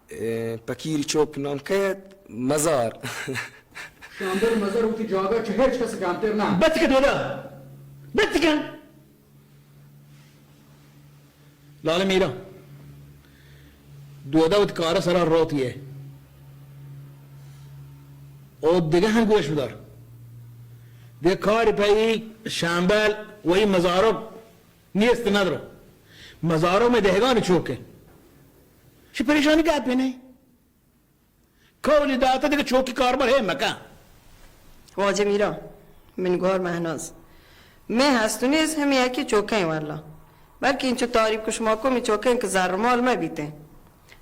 اے، پکیری چوک نام کئیت؟ مزار۔ شامبل مزار وتی جاگہ چہ ہچ کس کمتر نہ۔ بس کہ دودا۔ بس کہ۔ لال میرا، دودا وتی کار سرا روتی ہے۔ او دگہ ہم گوش بدار۔ دگہ کار پہ ای شامبل و ای مزارو نیست ندرو۔ مزارو میں دہگان چوکے۔ چی پریشانی گپے نہیں۔ قولی داتہ دگہ چوکی کاربار ہے مکن۔ واجہ میرا، من گوہر مہناز۔ میں ہست و نیست ہمے یکی چوکیں والا۔ بلکہ انچو تعریف کہ شما کو، من چوکیں کہ زر و مال مہ بیتیں۔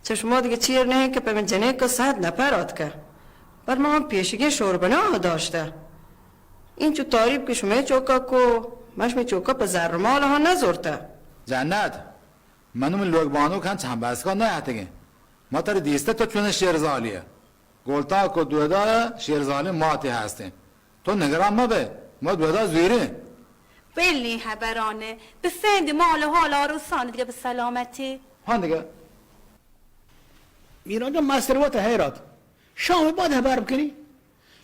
چہ شما دگہ چیر نہیں کہ پہ من جنین کو صد نفر آتکہ۔ پر ما ہم پیشگیں شور بنا داشتہ۔ انچو تعریف کہ شما چوکا کو، من شما چوکا پہ زر و مال ہاں نہ زورتہ۔ جنت، من و من لوگ بانک ہنچ ہمبستگاں نیاتگیں۔ ما ترا دیستہ تو چون شیرزالی ئے۔ گلتاک و دودا شیرزالیں ماتے ہستیں۔ تو نگران مبے، ما دودا زیریں۔ بلیں ہبرانہ، بسند مال و حال آروسان دگہ بہ سلامتی۔ ہاں دگہ۔ میران جان، مستر وت حیرات۔ شام بعد ہبر بکنی۔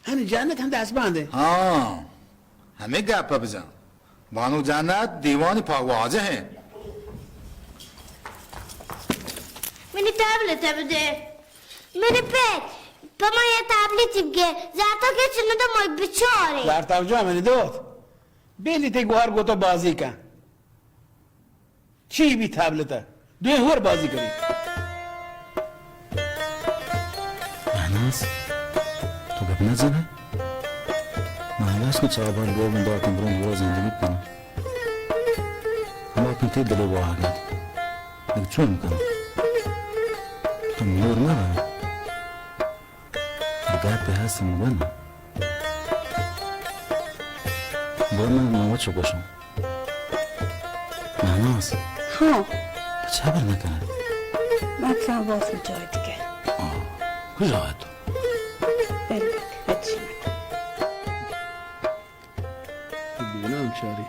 ہنی جنت ہم دست بند ہے۔ ہاں، ہمے گپ بجن۔ بانک جنت دیوانی پاک واجہ ہیں۔ منی ٹیبلٹ بدے۔ منی پت، پہ ما یہ ٹیبلٹ بگے۔ زیادہ کہ چنو تو مئی بچارے۔ زرتاک جان، منی دوست۔ بیلی تی گوہر گو تو بازی کن۔ چی بی تابلت ء؟ دوئیں ہور بازی کنی۔ مہناز، تو گپ نہ جن ئے؟ مہناز کو چابان لوگ میں داتن برون دورا زندگی کناں۔ ہما کن تی دل واہگ ات۔ اگر چون کناں؟ تو مور نہ رہے۔ گپے ہست مگن۔ بر من، من وت چو گوشاں۔ مہناز۔ ہاں۔ تو چے ہبر نہ کنئے؟ من کن باز جاہ دگہ۔ آ، کجا ات؟ بل، ہچی نہ۔ دیوانہ ہم چاری۔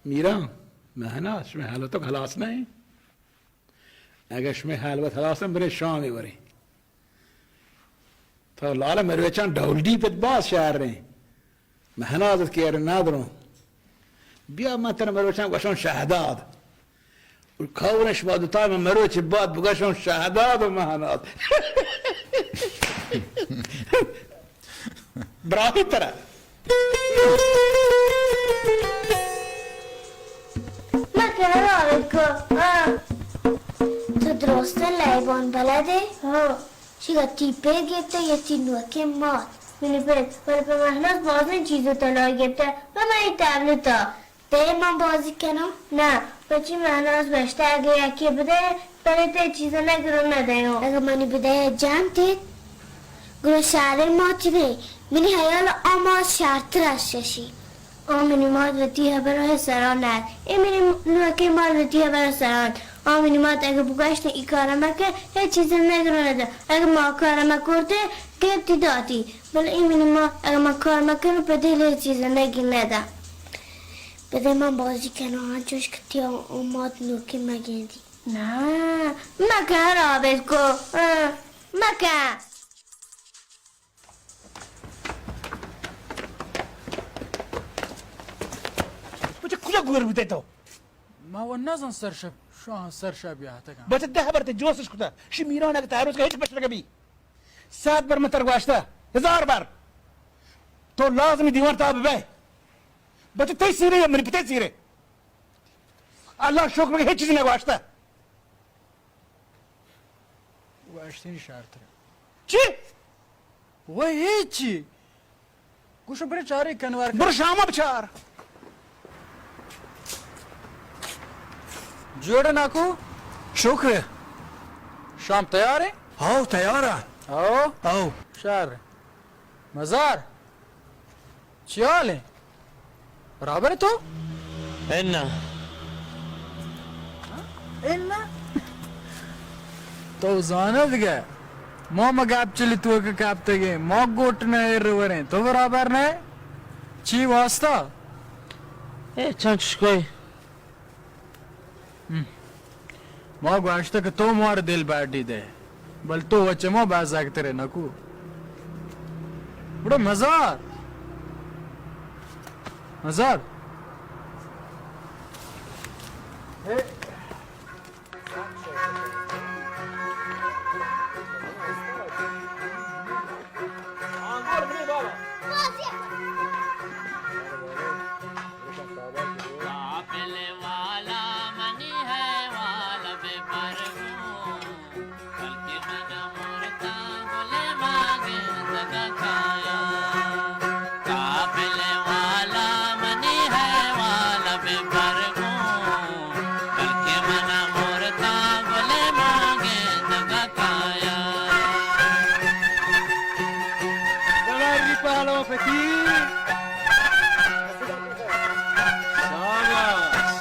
میران، مہناز، شمئے حالت تو خلاص نہ انت۔ اگہ شمئے حال وت ہلاس انت، برے شامے وریں۔ تو لال مروچاں ڈولڈی پت باز شہر ریں۔ مہناز ات کہ ارے نادروں۔ بیا من ترا مروچاں گوشاں شہداد۔ اور کاورش با دوتا من مروچ بعد بگوشاں شہداد و مہناز۔ براہی ترا۔ من کہ حرامت کو، آ۔ تو درستاں لیبان بلد ئے؟ ہاں۔ شگا تی پیر گپتہ یا تی نوکیں مات؟ منی پت، بلے پہ مہناز بازیں چیز و طلا گپتہ، پہ منی تبلتا۔ دے من بازی کناں؟ نہ، پرچی مہناز گوشتہ اگہ یکے بدئے، بلے تئی چیزا نگرو ندیاں۔ اگہ منی بدئے جنت ایت، گڑا شریں ماتی نئے۔ منی ہیالا آ مات شرتر اش ششی۔ آ منی مات وتی ہبرا سرا نہ ات۔ اے منی نوکیں مات وتی ہبرا سرا انت۔ آ منی مات اگہ بگوشتیں ای کارا مکن، ہچ چیزا نگرو ندیاں۔ اگہ ما کارا مکرتیں، گپتی داتی۔ بلے اے منی مات، اگہ من کار مکناں، پہ دل ہچ چیزا نگی ندا۔ بدئے من بازی کناں، انچوش کہ تئی آ مات نوکیں مگندی۔ نہ، مکن، حرابت کو، آ، مکن۔ بچہ کجا گور بوتئے تو؟ ما و نزان سرشپ، شاہ سرشپ یا تکان۔ بچہ دہ بر تئی جوستش کتہ، شی میران اگہ تاروز کہ ہچ پشت نکبی۔ صد بر من تر گوشتہ، ہزار بر۔ تو لازمی دیوان تا ببئے۔ بچہ تئی سیرے یا منی پتئے سیرے؟ اللہ شکر کہ ہچ چیزی نگوشتہ۔ گوشتنی شرتر۔ چی؟ و ہچی۔ گوشو برے چارے کنوار کن۔ برو شاما بچار۔ جوڑ ناکو؟ شکر۔ شام تیار ہے؟ ہاو، تیار ہے۔ ہاو؟ ہاو۔ شر۔ مزار۔ چی حال ہے؟ برابر ہے تو؟ انا۔ انا؟ تو زانگ ئے، ما مگپ چلی تو کہ کپتگیں، ما گوٹ نہ ایر وریں، تو برابر نہ؟ چی واسطہ؟ اے چنچ کوئی۔ ہم۔ ما گوشتہ کہ تو مار دل بڈی دے، بل تو وچ ما بازاکترے نکو۔ بڑا مزار۔ مزار۔ قافلے والا منی حیوال بہ بر گوں، بلکہ من مرتاں گلے ماں گندگ ءَ کایاں۔ قافلے والا منی حیوال بہ بر گوں، بلکہ من مرتاں گلے ماں گندگ ءَ کایاں۔ بلاری پہلو فقیر۔ شاباش۔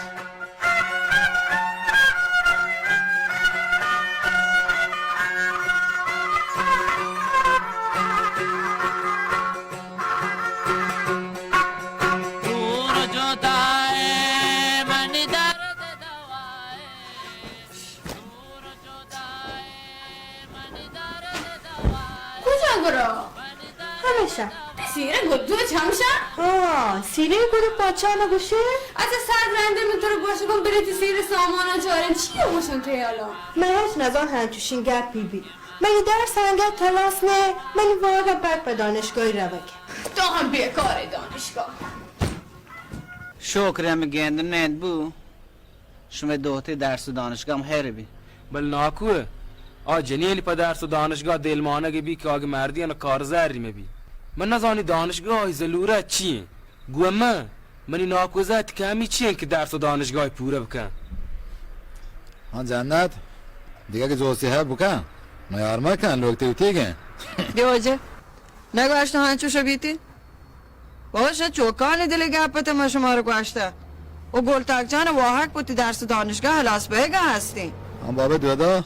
دور جدائے منی درد دوائے، دور جدائے منی درد دوائے۔ کجا گرا؟ ہمیشہ۔ تئی سیرے گدو چمشا؟ ہاں، سیرے گدو پاچا نہ گوشے؟ اچھا، ساعت رندے من تو گوش گم برے تئی سیرے سامانا چارن، چی گوشن تئی حالا؟ من ہچ نزان ہنچوشین گپی بی۔ منی درس انگت ہلاس نہ، منی واگہ پک پہ دانشگاہی روگ۔ تو ہم بیکارے دانشگاہ۔ شکر ہمے گند نند بو۔ شمئے دوتے درس و دانشگاہ ہم ہیر بی۔ بل ناکو، آ جنین پہ درس و دانشگاہ دلمانگ بی کہ آگہ مردی آناں کارزری مہ بی۔ من نزانی دانشگاہ ضلورت چی انت۔ گوں من، منی ناکوزات کمی چی انت کہ درس و دانشگاہ پورہ بکن؟ ہاں جنت، دگہ کہ جوسے ہے بکن، میار مکن، لوگ تئی وتیگ انت۔ دیوجہ، نگوشت ہنچوش بیتی؟ بابا، شہ چوکانی دلی گپ ات، من شمارا گوشتہ۔ او گلتاک جان، واہگ پہ وتی درس و دانشگاہ ہلاس بئیگا ہستیں۔ ہاں بابا دودا،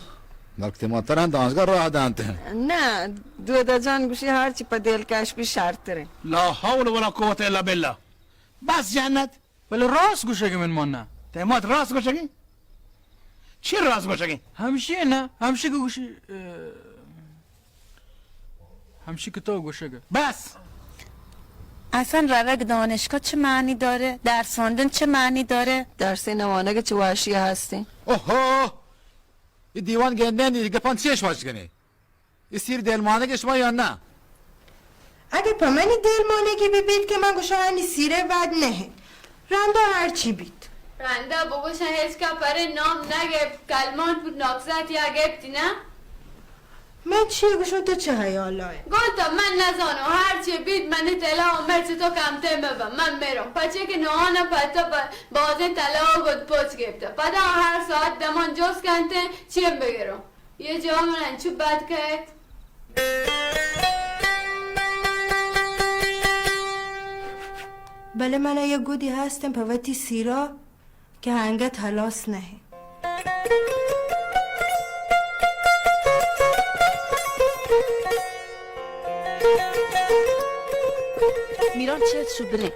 بلکہ ما ترا دانشگاہ راہ دانت۔ نہ، دودا جان گوشی ہرچی پہ دلکش بی شرتریں۔ لا حول ولا قوت الا باللہ۔ بس جنت۔ بلے راست گوشگی من مانا۔ تئی مات راست گوشگی؟ چی راست گوشگی؟ ہمشی نہ، ہمشی کہ گوشی، اه، ہمشی کہ تو گوشگ۔ بس۔ اصلاً روگ دانشگاہ چه معنی داره؟ درس خواندن چه معنی داره؟ درس نوانگ چه وحشی هستین؟ اوهو! ای دیوان گندن دی گپان چیش واش کنی؟ ای سیر دلمانگ شما یا نه؟ اگه په منی دلمانگی ببیت که من گوشانی سیره ود نهین. رندا هرچی بیت. رندا بگوشن هیچ کپرے نام نگپت، کلمان پور ناکزت یا گپتی نه؟ من چی گوشم تو چه حیالای؟ گوتا من نزانم، هرچی بیت منی طلا و مرچ تو کمتر مبم، من میرم. پچه که نوحان پتا ب-، بازه طلا و گد پوچ گپتا. پدا هر ساعت دمان جست کنته چیم بگرم. یه جا من انچو بد کئیت. بلے من ء یک گدی ہستیں پہ وتی سیرا کہ انگت ہلاس نہ انت۔ میران چیت شو بریں۔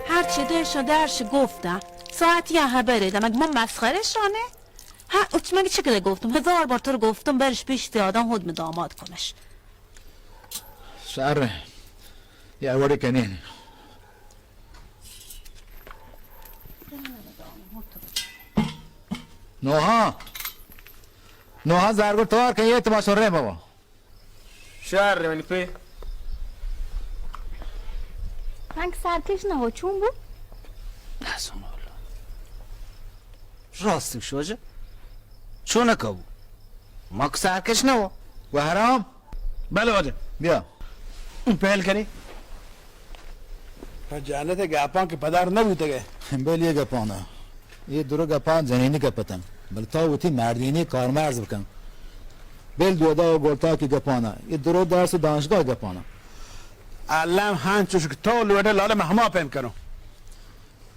ہر چی دیشان درش گفتن۔ ساعتی ہبرے دمگ من مسخره شانه۔ ها، اوچ مگه چه کده گفتم؟ هزار بار تو رو گفتم برش پیش تی آدم خود می داماد کنش. شر، یه وڑی کنین. نوها، نوها زرگر توار کن، یه تماشا ره بابا. شر منی پی. رنگ سرکش نہ ہو، چون بو؟ حسن اللہ. راست شوجہ. چون کبو؟ مک سرکش نہ ہو. و حرام. بلے واجہ. بیا. پہل کنی. جہالت گاپاں کہ پدار نہ بوتگے. بل یہ گپانا. یہ درو گپاں جنینی گپ اتن، بل تو وتی مردینی کارمرز بکن. بل دودا و گلتاکی گپانا، یہ درو درس و دانشگاہ گپانا. الم ہنچوش کہ تو لوٹے لالے من ہما پیم کنوں.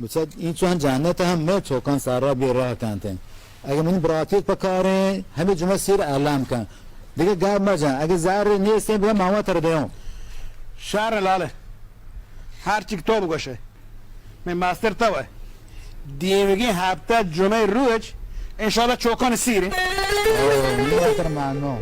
بچہ این چون جنت ہم میں چوکان سر را بے راہ کنتے. اگه من براتیت پکاریں، ہمیں جمعہ سیر الم کن. دیگه گپ مجن، اگه زر نیستیں بیا ماما تر دیوں. شر لالے، ہر چی کہ تو بگوشے. من مستر تو ئے. دیمگیں ہپتہ جمعہ روچ انشاءاللہ چوکان سیر ایں۔ او، نی اتر مانو۔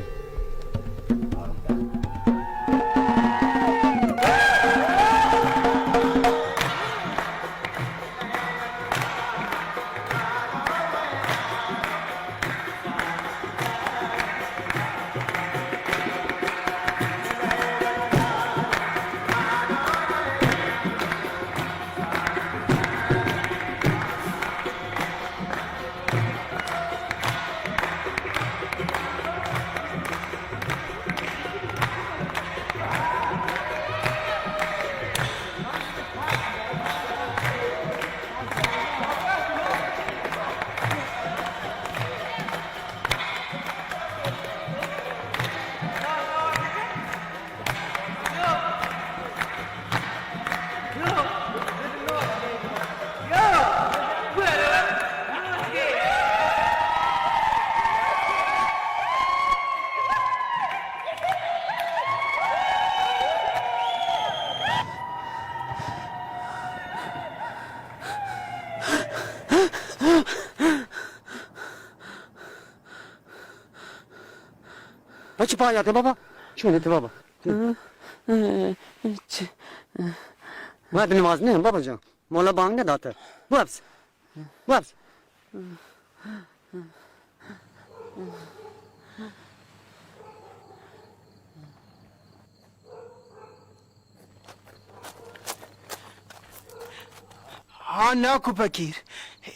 پچ پایا تے بابا؟ چون تے بابا؟ وقت نماز نہیں بابا جان، مولا بانگ نہ داتا۔ واپس، واپس۔ ہاں ناکو پکیر،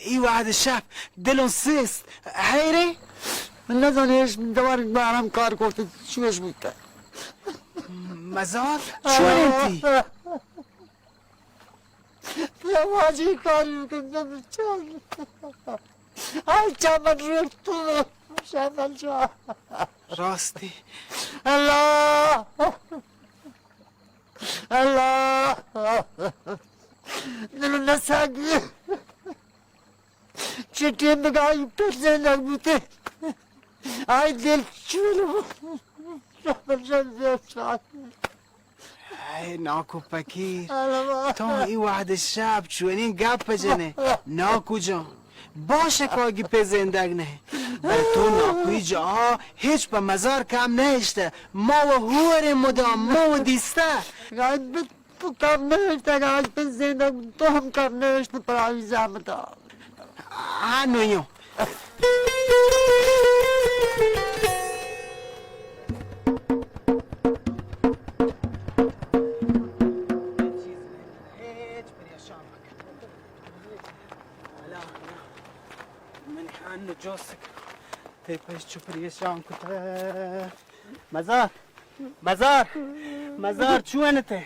ای وہد شپ دلوں سست، حیرے؟ من نزانی ایش دوار بارم کار کرتے، چوش بوتا۔ مزار، چون انتی؟ واجی کاری بکن، بچار۔ آئی چمن روک تو، شامل جان۔ راستی۔ اللہ! اللہ! دل نساگی۔ چٹیں بگائی پر زندگ بوتے۔ آئی دل چولو۔ شامل جان، بے چار۔ اے ناکو پکیر، تو ای وہد شپ چونیں گپ جنے؟ ناکو جان، باش کاگی پہ زندگ نہ، بلے تو ناکوئی جاہا ہچ پہ مزار کم نہ اشتہ۔ ما و ہوریں مدام، ما و دیستہ۔ تو کم نہ اشتہ، آج پہ زندگ، تو ہم کم نہ اشتہ، پر آئی زحمتا۔ آ نویوں۔ من ہن جوست کناں۔ تے پہ چو پریشان کتہ۔ مزار، مزار، مزار، چون تے؟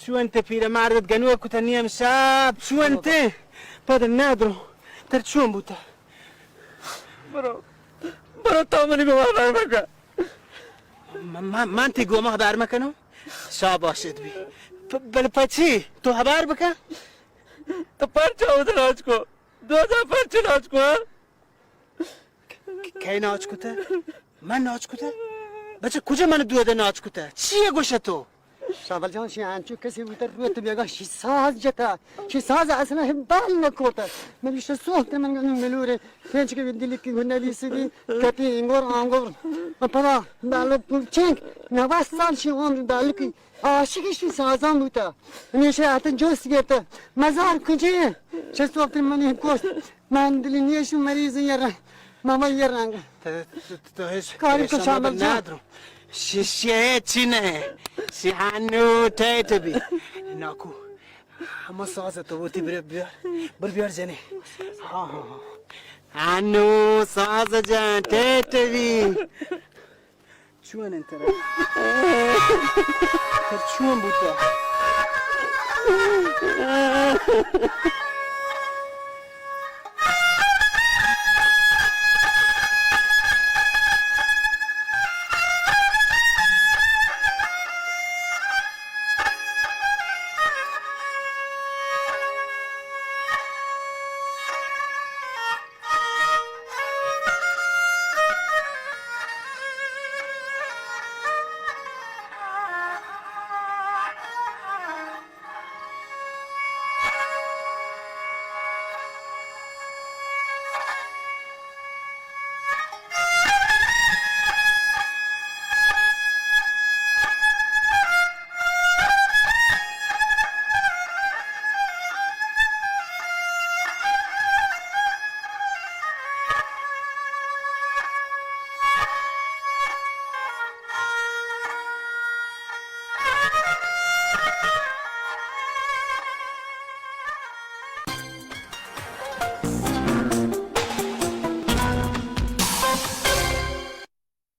چون تے؟ پیر مردت گنوہ کتہ نیم شپ، چون تے؟ پد نہ درو، تر چون بوتہ؟ برو، برو، تو منی گوما ہبر مکن۔ من، من، من تی گوما ہبر مکنوں؟ شاباشت بی۔ پ-، بلے پچی؟ تو ہبر بکن۔ تو پرچا اود راج کو؟ دوزا پرچا راج کو، ہاں؟ کئے ناچ کتہ؟ من ناچ کتہ؟ بچہ کجا من دود ناچ کتہ؟ چیے گوشہ تو؟ شابل جان، شی انچو کسی بوتہ روت بیگا، شی ساز جتہ، شی ساز اصلا ہم بال نکوتہ۔ من شی سوت من گنو ملورے، پنچ کے دلی کی گنلی سدی، کتی انگور آنگور۔ پدا بالو پوچنگ، نواز سال شی عمر بالو کی عاشق شی سازان بوتہ۔ ہمیشہ اتن جوست گرتہ، مزار کجے؟ چست وقت منی کوشت، من دلی نیشو مریض یرا، ماما یرانگ۔ تو، تو، تو، تو ہیچ کاری کو پریشان شامل مبے، جان۔ نہ درو۔ شی، شی ہیچی نہ۔ شی ہنو ٹیٹ بی۔ ناکو۔ ہما ساز تو وتی بر بیار۔ بر بیار جنے۔ ہاں، ہاں، ہاں۔ ہنو ساز جان ٹیٹ بی۔ چون انت ترا؟ تر چون بوتا؟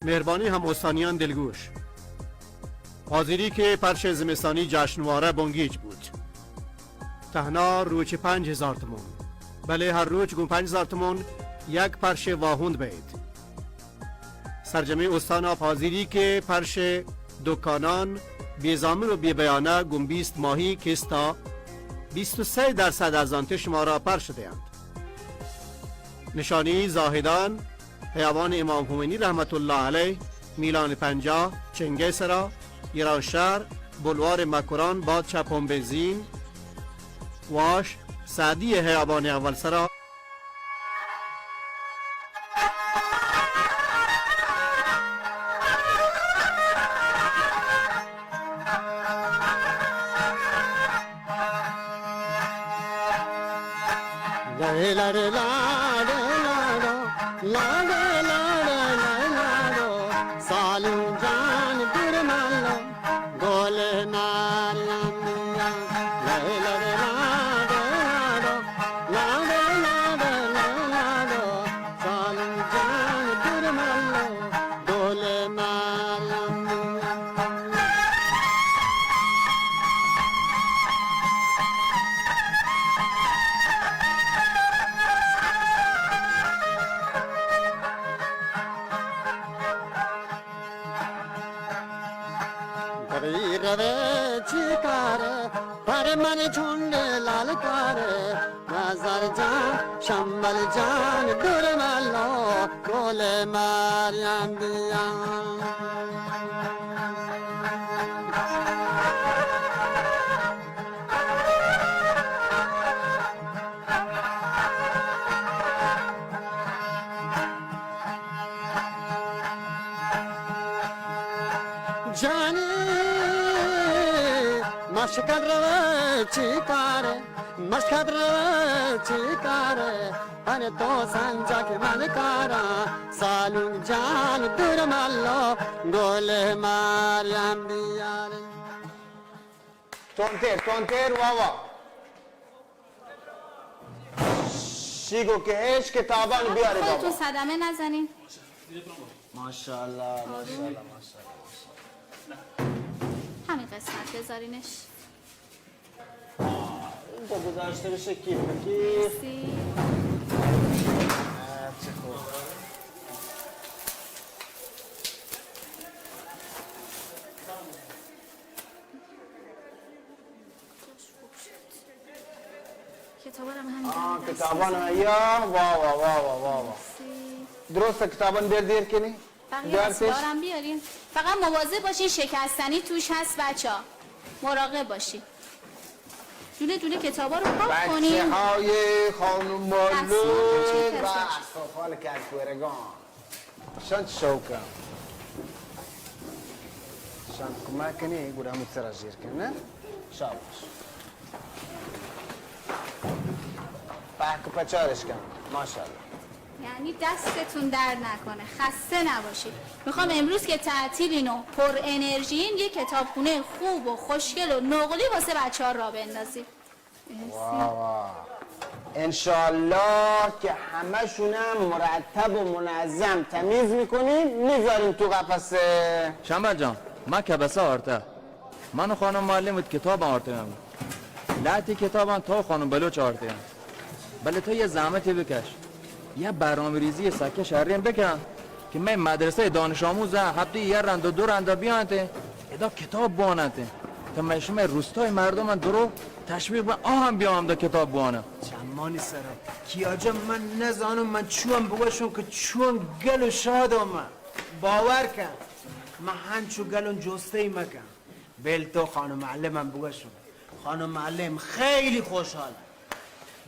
مہربانی ہم استانیان دلگوش۔ حاضری کہ پرش زمستانی جشنوارہ بنگیج بوت۔ تہنا روچ پنج ہزار تومن، بلے ہر روچ گوں پنج ہزار تومن یک پرش واہند بئیت۔ سرجمیں استانا پہ حاضری کہ پرش دکانان بے زامن و بے بیانہ گوں بیست ماہی کستا بیست و سئے درصد ارزانتی شمارا پرش دئینت۔ نشانی زاہدان، حیابان امام خمینی رحمت اللہ علیہ، میلان پنجاہ، چنگئے سرا، ایرانشہر، بلوار مکران، باد چہ پمب زین، واش، سعدی حیابان اول سرا۔ گری روے چی کارے، پر من چنڈ لال کارے، نظر جان، شمبل جان، درملو، گل مریم بیان۔ جانی مشکت روے چی کارے، مشکت روے چی کارے، پن تو سنجک من کاراں، سالونک جان درملو، گل مریم بیارے۔ تندتر، تندتر، واہ واہ۔ شیگو کہ اش کتابان بیاری بابا۔ خودتون صدمه نزنین. ماشاءالله، ماشاءالله، ماشاءالله، ماشاءالله. همین قسمت بذارینش. اینجا گذاشته بشه کیف به کیف. مرسی. آه، چه خوب. کتابان هم همینجا آه، دست کتابان بزن. هم، یا، واہ، واہ، واہ، واہ، واہ، واہ. مرسی. درست کتابان دیر دیر کنی؟ بقیه دیر پیش. اسبارم بیارین. فقط مواظب باشین، شکستنی توش هست بچه‌ها. مراقب باشین. دونه دونه کتابا رو پاک کنین. بچه‌های خانم معلم و اسباب چه کسا؟ اسباب کس‌ورگان. شان شوکا. شان کمک کنی، گڑا ہمود سرا زیر کن، نه؟ شاباش. پہک پچارش کن. ماشاءالله. یعنی دستتون درد نکنه، خسته نباشید. می‌خوام امروز که تعطیلین و پر انرژیین، یه کتابخونه خوب و خوشگل و نقلی واسه بچه‌ها راه بندازیم. واہ واہ. انشاءالله که همه‌شونم مرتب و منظم تمیز می‌کنیم، می‌ذاریم تو قفسه. شمبل جان، من کبسه آرته. من و خانم معلم وت کتاب آرتگم. لهتی کتابان تو خانم بلوچ آرتگم. بله تو یه زحمتی بکش. یه برنامه‌ریزی سکه شرین بکن که من مدرسهٔ دانش آموز هفته یه رند و دو رند بیانت، ادا کتاب بوانت. تا من شما روستای مردم درو تشویق به آهم بیام دا کتاب بوانم. چمانی سرا کیا جان، من نزانم من چون بگوشم که چون گل و شادم من. باور کن، من هنچو گلون جسته مکن. بل تو خانم معلمم بگوشم. خانم معلم خیلی خوشحال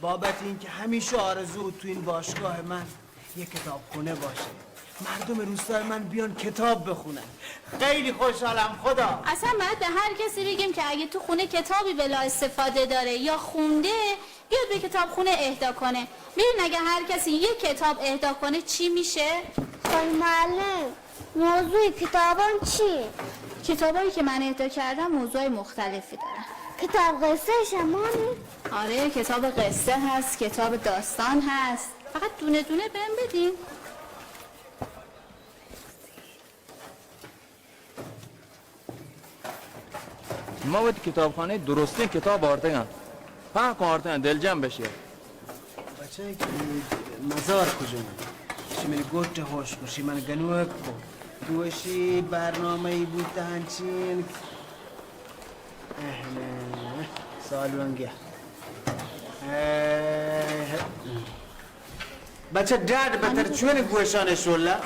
بابت این که همیشه آرزو تو این باشگاه من یه کتابخونه باشه، مردم روستای من بیان کتاب بخونن. خیلی خوشحالم خدا. اصلاً باید به هر کسی بگیم که اگه تو خونه کتابی بلا استفاده داره یا خونده، بیاد به کتابخونه اهدا کنه. ببین اگه هر کسی یک کتاب اهدا کنه چی می‌شه؟ خانم معلم، موضوع کتابان چیه؟ کتابایی که من اهدا کردم موضوع مختلفی دارن. کتاب قصه شمانی؟ آره، کتاب قصه هست، کتاب داستان هست. فقط دونه دونه بهم بدین. ما وتی کتابخانہ درستیں کتاب آرتگاں۔ پہک آرتگاں، دلجم بشے۔ بچہ کہ مزار کجا؟ شی منی گوٹ ہوش کو، شی من گنوک کو۔ دوشی برنامہ ای بوتا ہنچین۔ اہم، سالونگیا۔ اہ، بچہ ڈاڈ بتر چون گوشان شولا۔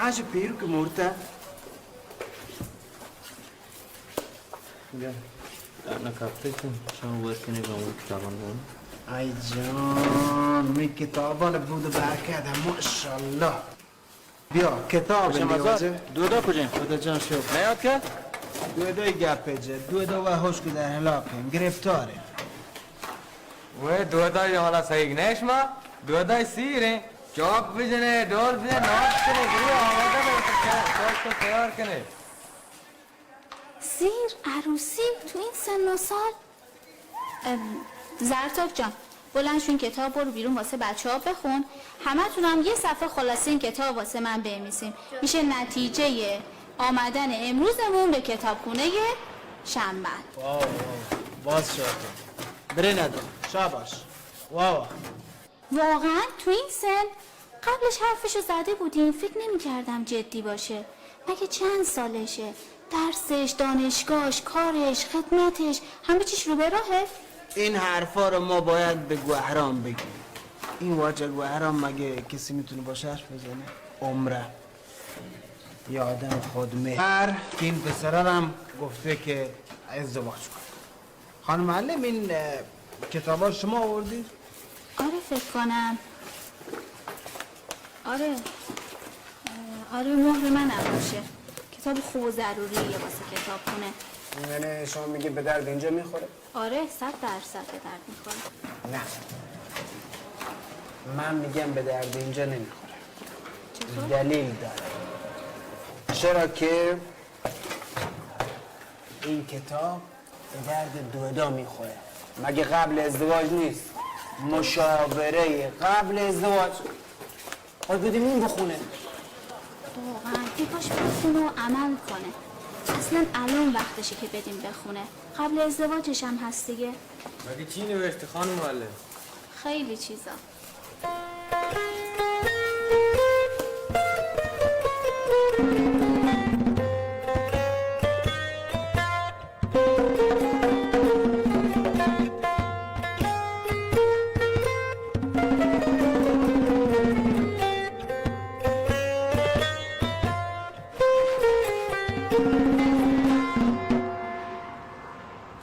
ہاش پیرو کہ مورتا۔ نہ کپتے تو شام ور کنے با اون کتابان بون۔ آئی جان، می کتابان بود برکت، ماشاءاللہ۔ بیا، کتاب کجا دی مزار؟ واجہ۔ دودا کجا؟ خدا جان شو۔ نیاد که؟ دودا گپے جا۔ دودا و ہوش کو در هلاکیں، گرفتاریں۔ وے دودا یہ حالا صحیح نیش ما، دودا سیریں۔ چاک بجنے، ڈول بجنے، ناچ کنے، گروہ آوازہ بجنے، چاک کو تیار کنے۔ سیر عروسی تو این سن و سال؟ ام، زرتاک جان، بلند شو این کتاب برو بیرون واسه بچه‌ها بخون. همه‌تون هم یه صفحه خلاصهٔ این کتاب واسه من بنویسین. می‌شه نتیجهٔ آمدن امروزمون به کتابخونهٔ شنبه. واو، واو. باز شاطر. برین ادو. شاباش. واو. واقعاً تو این سن؟ قبلش حرفشو زده بودیم، فکر نمی‌کردم جدی باشه. مگه چند سالشه؟ درسش، دانشگاهش، کارش، خدمتش، همه چیش رو به راهه؟ این حرفا رو ما باید به گوهرام بگیم. این واجه گوهرام مگه کسی می‌تونه باش حرف بزنه؟ عمره. یه آدم خودمه. هر که این پسره رو هم گفته که ازدواج کن. خانم معلم، این، اه، کتابا شما آوردید؟ آره، فکر کنم. آره. اه، آره، مهر منم باشه. کتاب خوب و ضروریه واسه کتابخونه. یعنی شما میگی به درد اینجا می‌خوره؟ آره، صد درصد به درد می‌خوره. نه. من می‌گم به درد اینجا نمی‌خوره. چطور؟ دلیل داره. چرا که این کتاب به درد دودا می‌خوره. مگه قبل ازدواج نیست؟ مشاورهٔ قبل ازدواج. باید بدیم اون بخونه. واقعاً، ای کاش بخونه و عمل کنه. اصلاً الان وقتشه که بدیم بخونه. قبل ازدواجش هم هست دیگه. مگه چی نوشته خانم معلم؟ خیلی چیزا.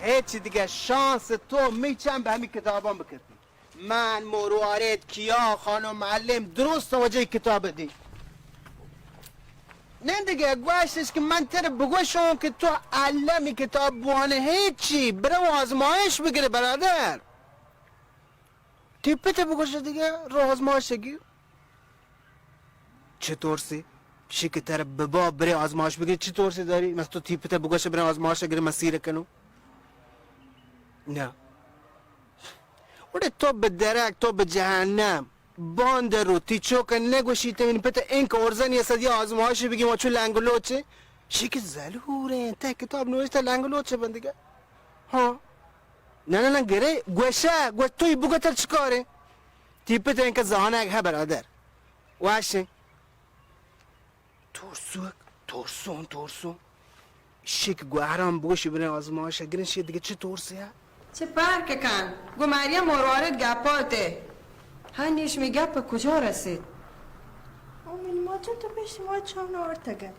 هیچ دیگه، شانس تو می‌چم به همین کتابان بکپی. من، مروارید، کیا، خانم معلم، درست واجه کتاب دی. نه دیگه، گوشتش که من تر بگوشم که تو المی کتاب بوانه هیچی، برو آزمایش بگیره برادر. تی پت بگوش دیگه، رو آزمایش گیر. چه ترسی؟ شی که تر ببا بره آزمایش بگیره، چه ترسی داری؟ مثلاً تو تی پت بگوش بره آزمایش گیره، من سیر کنو؟ نه. وڑے تو بہ درک، تو بہ جہنم، باند رو، تی چوک نگوشی، تئی پت انک ارزنی است، یا آزمایشی بگی، ما چو لنگ و لوچے؟ شی کہ زلوریں، تہ کتاب نوشتہ لنگ و لوچے بندگا. ہاں. نہ، نہ، نہ، گرے، گوشہ، گوش توی بگو تر چکارے؟ تی پت انک زانگ ہے برادر. واشیں. ترسوک، ترسون، ترسون. شک گوهران بگوشی برین آزمایش گرین شی دیگه چه ترسی ها؟ چه پرک کن؟ گو مریم مروارید گپاته. هنیش می گپ کجا رسید؟ او منی ماجن تو پیش ما چون آورتگت.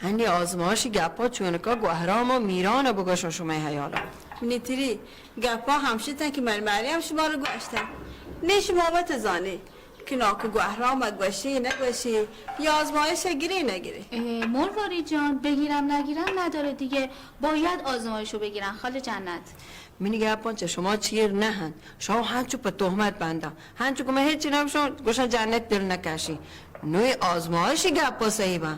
هنی آزمایشی گپا چونکا گوهرام و میران بگوشن شمئے حیالا. منی تری گپا همشتن که من مریم شما رو گوشتن. نه شما وت زانی که ناکو گوهرام گوشی نگوشی یا آزمایش گری نگری. اه، مرواری جان، بگیرم نگیرم نداره دیگه، باید آزمایش رو بگیرن خاله جنت. منی گپان چہ شما چیر نہ انت. شما ہنچو پہ تہمت بنداں. ہنچو کہ من ہچی نہ گوشاں، گوشاں جنت دل نہ کشی. نوی آزمائشی گپا صحیح باں.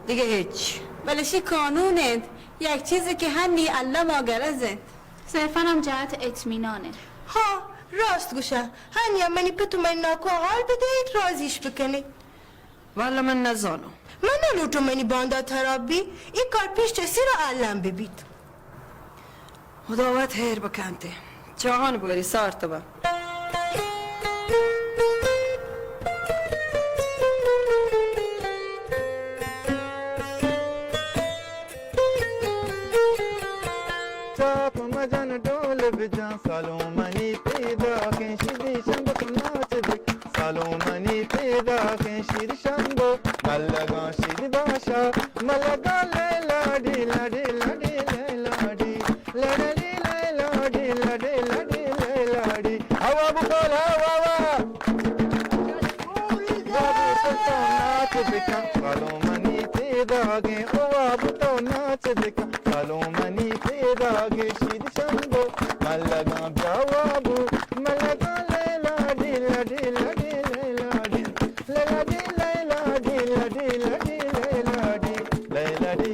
دگہ ہچ. بلے شی قانون انت. یک چیزے کہ ہنی الما گرز انت. صرفاً ہم جہت اطمینان انت. ہاں، راست گوشاں. ہنی ہم منی پت و منی ناکو حال بدئیت، راضیش بکنیت. والا من نزاناں. من نہ لوٹوں منی باندات ہراب بی، اے کار پیش چہ سیرا الم بہ بیت۔ ہدا وت ہیر بکنت۔ چاہان بوری سارت با۔ چاپ مجن ڈول بجن سالوں منی پیداکیں شیدی شمب سناچ بکن۔ سالوں منی پیداکیں شیر شمبو، ملگاں شیر باشا، ملگاں لیلاڑی، لاڑی، لاڑی، لیلاڑی، لیلاڑی، لیلاڑی، لاڑی، لاڑی، لیلاڑی۔ ہوا بکول ہوا وا۔ بابو تو ناچ بکن، سالوں منی پیداگیں، او بابو تو ناچ بکن۔ سالوں منی پیداگیں شید شمبو، ملگاں بیا وابو، ملگاں لیلاڑی، لاڑی، لاڑی، لیلاڑی، لیلاڑی، لیلاڑی، لاڑی، لاڑی، لیلاڑی، لیلاڑی،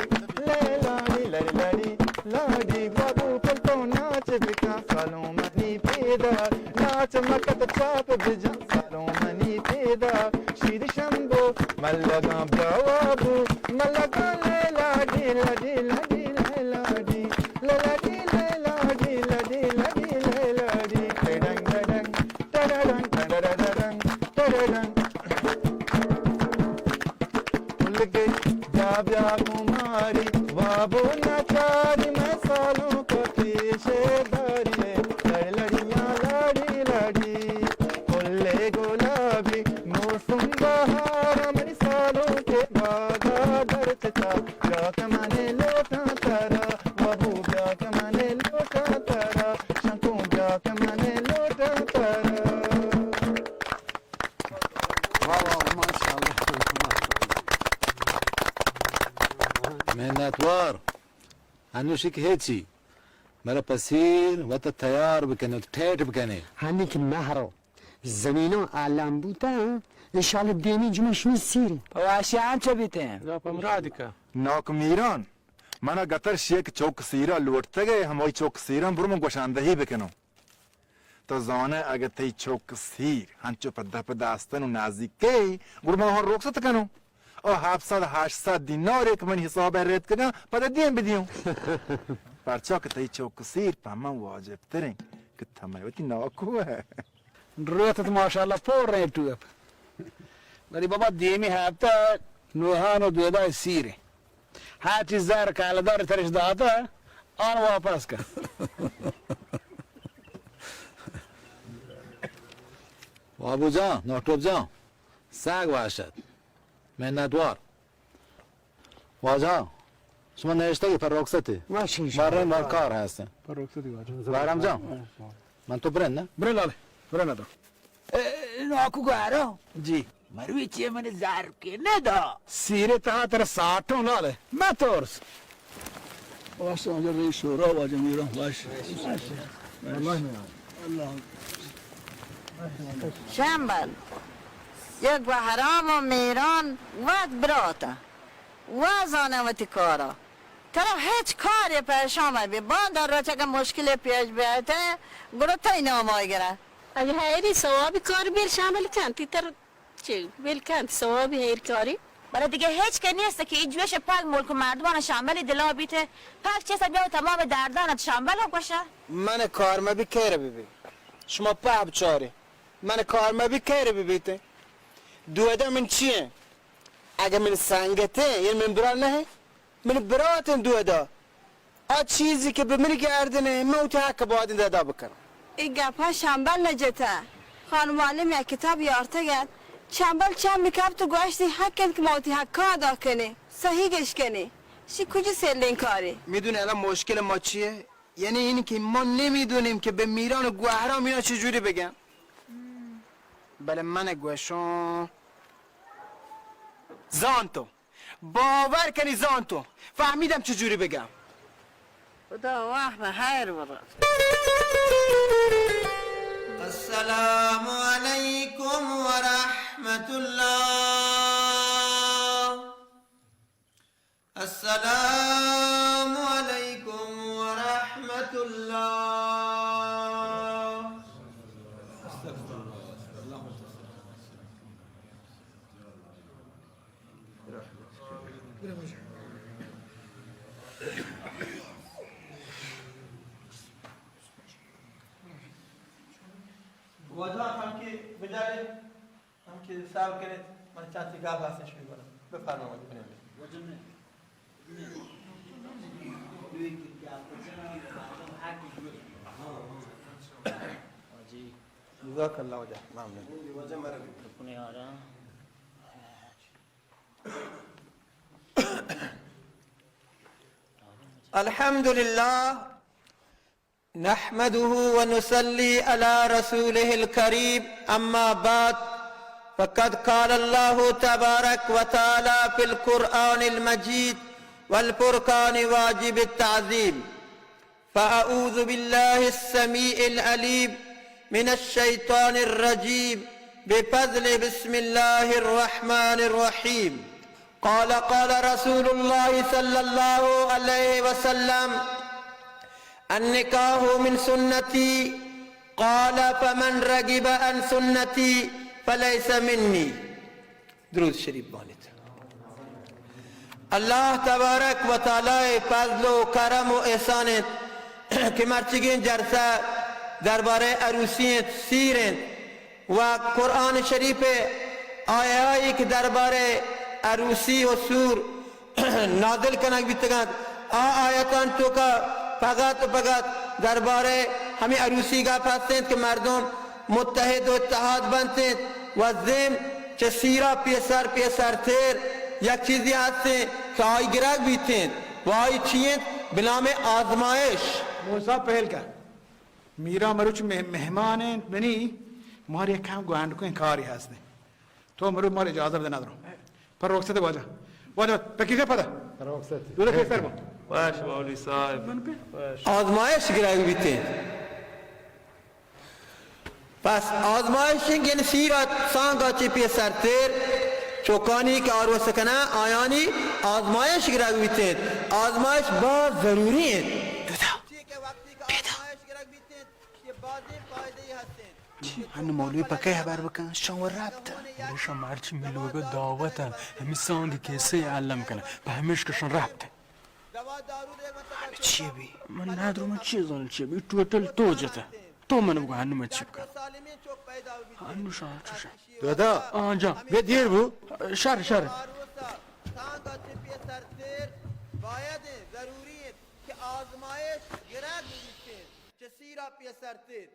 لیلاڑی، لاڑی، لاڑی، وابو پل تو ناچ بکن، سالوں منی پیدا، ناچ مکت چاپ بجن۔ سالوں منی پیدا شیر شمبو، ملگاں بیا وابو، ملگاں لیلاڑی، لاڑی، لاڑی، لیلاڑی، لیلاڑی، لیلاڑی، لاڑی، لاڑی، لیلاڑی، ٹڈنگ، ٹڈنگ، ٹڈنگ، ٹڈنگ، ٹڈنگ۔ پھول گئی بیا بیا کماری، وابو نچاری، میں سالوں کو پیچھے داری، لڑ لڑیاں لاڑی لاڑی۔ پھلے گلابی موسم بہار، منی سالوں کے باغا درچتا، بیا کہ منے لوٹاں ترا، وابو بیا کہ منے لوٹاں ترا، شنکوں بیا کہ منے لوٹاں ترا۔ واہ واہ، ماشاءاللہ۔ منتوار۔ انوشی کہ ہچی، مرا پسیر وت تیار بکنے، ٹیٹ بکنے۔ ہنی کہ مہرو زمینوں عالم بوتا، انشاءاللہ دیمی جمعہ شمی سیر۔ پہ واشیان چہ بیتے؟ یا پہ مراد کا؟ ناک میران، منا گتر شیک چوک سیرا لوٹتگے، ہمائی چوک سیران برو من گوشاندہی بکنوں۔ تو زانئے اگہ تئی چک سیر ہنچو پہ دپ داستن و نزیکے، گڑا ما آہاں رخصت کنوں۔ او ہپت سد ہشت سد دینارے کہ منی حساب ء ریتکگاں، پدا دیم بدیوں۔ پرچا کہ تئی چک سیر پہ من واجب تریں کہ تو مئے وتی ناکو ئے۔ روتت ماشاءاللہ پور ریں ٹوپ۔ ولی بابا دیمی ہپتہ نوہان و دودا سیر۔ ہرچی زر کلدار ترش داتہ، آن واپس کن۔ بابو جان، ناٹوپ جان، ساگ واشت۔ منتوار۔ واجہ، شما نشتگی پر رخصتی؟ واشی شما۔ باریں بار کار ہستیں۔ پر رخصتی واجہ۔ بارام جان، من تو برن نہ؟ برن لاله، برن تو۔ اے، ناکو گوارو۔ جی۔ مروی چی من زر کے ندا۔ سیرے تہا تر ساٹوں لاله، مہ ترس۔ واش آنجا رئی شورا واجہ میران واش۔ اللہ۔ شمبل، یک گوہرام و میران وت برات۔ وا زاناں وتی کارا۔ ترا ہچ کارے پیش آمد بی، باندا روچ اگہ مشکلے پیش بیایت، گڑا تئی نام آئی گرا۔ اگہ ہیری ثوابی کار بیر شامل کنتی، تر چی بیر کنت ثوابی ہیر کاری؟ بلے دگہ ہچ کہ نیست کہ ای جوش پاک ملک مردمان شامل دلا بیت، پاک چیز بیا و تمام دردان شامل گوشا۔ من کار مبی کیر بی بی۔ شما پاپ چاری۔ من کار مبی کیر بی بیت۔ دودا من چی ایں؟ اگہ من سنگتیں، یعنی من برا نہ ایں؟ من براتیں دودا۔ آ چیزی کہ بہ من گردن ایں، من وتی حق باید ادا بکنم۔ ای گپا شمبل نجتہ۔ خان معلم یک کتاب یارتگ ات۔ شمبل چمی کپت و گوشتی حق انت کہ ما وتی حقا ادا کنیں۔ صحیح گش کنیں۔ شی کجی سلیں کارے؟ میدونی الان مشکل ما چیه؟ یعنی این که ما نمی‌دونیم که به میران و گوهرام اینا چجوری بگن. بله، من گوشم زانتو. باور کنی زانتو. فهمیدم چجوری بگم. خدا واه به خیر برد. السلام علیکم و رحمت الله. السلام علیکم و رحمت الله. چیز حساب کنید، من چند تی گپ هستش می‌کنم. بفرمایید. جی. جزاک اللہ واجہ. ممنون. الحمد لله، نحمده ونصلي على رسوله الكريم، أما بعد، فقد قال الله تبارك وتعالى في القرآن المجيد والفرقان واجب التعظيم، فأعوذ بالله السميع العليم من الشيطان الرجيم، بفضل بسم الله الرحمن الرحيم. قال، قال رسول الله صلى الله عليه وسلم، النكاح من سنتي، قال، فمن رغب عن سنتي فليس مني. درود شریف بوانیت. اللہ تبارک و تعالی فضل و کرم و احسان انت کہ مرچیگیں جلسہ دربارہ عروسی انت، سیر انت، و قرآن شریف آیائی کہ دربارہ عروسی و سور نازل کنگ بیتگ انت، آ آیتان توکا فقط و فقط دربارہ ہمیں عروسی گپ ہست انت کہ مردم متحد و اتحاد بنت انت و ضمن چہ سیرا پیسر پیسر تیر یک چیزی ہست انت کہ آئی گرگ بیت انت و آئی چی انت؟ بنام آزمائش. موسیٰ پہل کر. میرا مروچ مہ-، مہمان انت منی، مارا یک ہم گوانڈکیں کاری ہست انت. تو مرو مارا اجازت بدے ندرو. پر رخصت واجہ. واجہ، پکیجا پدا. رخصت. دو دقیقہ سر با. واش مولوی صاحب. واش. آزمائش گرگ بیت انت. پس آزمائش انت، یعنی سیرا سانگا چہ پیسر تیر چوکانی کہ آروس کنن، آیانی آزمائش گرگ بیت انت. آزمائش باز ضروری انت. چی کہ وقتی کہ آزمائش گرگ بیت انت، یہ بازیں فائدے ہست انت. ہن مولوی پہ کئے ہبر بکن؟ شان و ربط. گڑا شما ہرچی ملوگا دعوت انت، ہمیں سانگ کیسے علم کنن، پہ ہمیش کہ شان ربط انت. ہن چی بی؟ من ندرو، من چی زانم چی بی؟ ٹوٹل تو جتا. تو من بگو ہنو من چی بکن؟ ہنو شان چوشا. دادا. آ جان. بے دیر بو. شر، شر. سانگا چہ پیسر تیر باید انت، ضروری انت کہ آزمائش گرگ بیت انت، چہ سیرا پیسر تیر.